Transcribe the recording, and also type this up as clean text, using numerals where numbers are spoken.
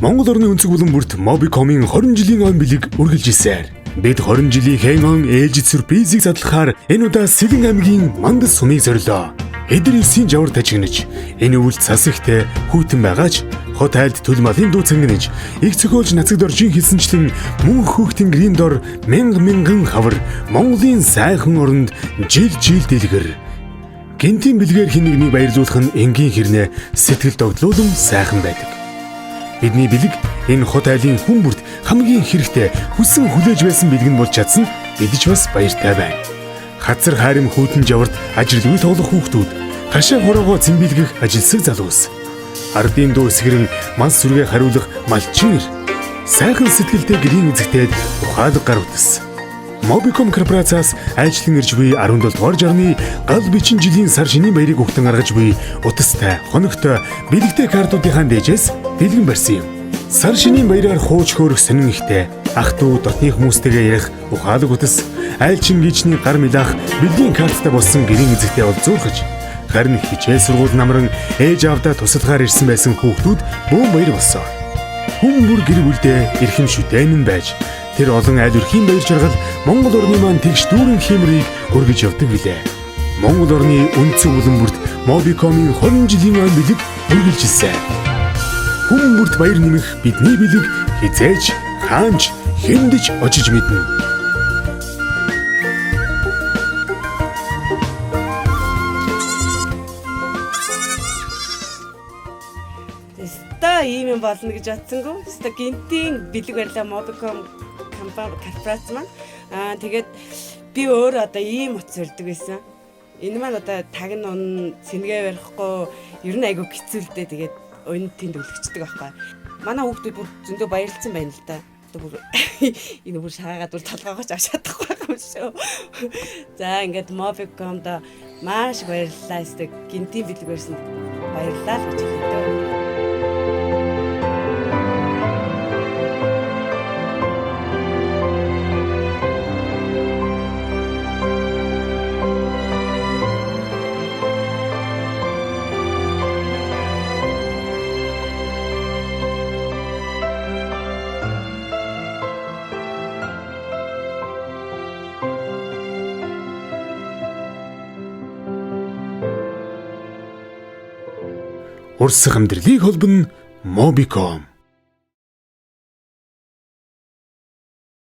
Монгол орны өнцөг булан бүрт Mobicom-ийн 20 жилийн он бэлэг үргэлжилсээр. Бид 20 жилийн он ээлжид сюрпризийг задлахаар энэ удаа Сэлэн аймгийн Мандал сумыг зорилоо. Эдэр 9-ийн жавар тажигнаж, энэ өвөлд сас ихтэй хүйтэн байгаач хот айлд төл малын дүү цангинаж, их цохиолж нацаг доржийн хэлсэнчлэн мөн хөөх тэнгэрийн дор мянга мянган хавар Монголын сайхан оронд жил жил дэлгэр. Гинтийн бэлгээр хин нэгнийг баярлуулах нь энгийн хэрнээ сэтгэл догдлуулан сайхан байдаг. Бидний бэлэг энэ хот айлын хүн бүрт хамгийн хэрэгтэй хүссэн хүлээж байсан бэлэг нь болж чадсан бид ч бас баяртай байна. Хазар хайрын хүйтэн жаварт ажилгүй тоглох хүүхдүүд, хашаа хороогоо цэмбийлгэх ажилсаг залуус, ардын дүү эсгэрэн мал сүргээ хариулах малчин ир, сайхан сэтгэлтэй гэрийн эзэгтэйд ухаалаг гар утас. Mobicom корпорациас айлчлан ирж буй 17 дугаар жарны гал бичин жилийн сар шинийн баярыг өгтөн гаргаж буй утастай, хоногтой, бэлэгтэй картуудынхаа дээжээс дэлгэн барьсан юм. Сар шинийн баяраар хууч хөөрөх сонин ихтэй, ах дүү дотны хүмүүстэйгээ ярих ухаалаг утас, айлчин гिचний гар милаах бэлгийн карттай болсон гэрийн эзэгтэй олзуурхаж, харин хичээл сургууль намран ээж аавдаа тусалгаар ирсэн байсан хүүхдүүд бөөн баяр болсон. Хүн бүр гэр бүлдээ эрхэм шүтээн нь байж тэр олон айл өрхийн баяр жаргал Монгол орны маань тэгш дүүрэн хиймрийг өргөж явдаг билээ. Монгол орны өнцөг улам бүрт Mobicom-ийн 20 жилийн он бэлэг үргэлжилсэн. Хүн бүрт баяр нэмэх бидний бэлэг хизээж хаанч хэндэж очиж мэднэ. Өстой ийм юм болно гэж бодсонгүй. Өстой гинтийн бэлэг барьлаа Mobicom компани корпорац маань. Аа тэгээд би өөр одоо ийм утас барьдаг байсан. Энэ маань одоо таг нь ун сэнгээ барихгүй ер нь айгүй хэцүү л дээ. Тэгээд уйн тэнд өлгчдөг байхгүй. Манай хүүхдүүд бүр зөндөө баярлцсан байна л да. Одоо бүр энэ бүр шаагаад бүр толгоогооч авч чадахгүй байгаа юм шүү. За ингээд Mobicom-д маш их баярлалаа. Өстой гинтийн бэлэг барьсан баярлалаа л гэж хэлээ дээ. Урсах амьдралыг холбоно Mobicom.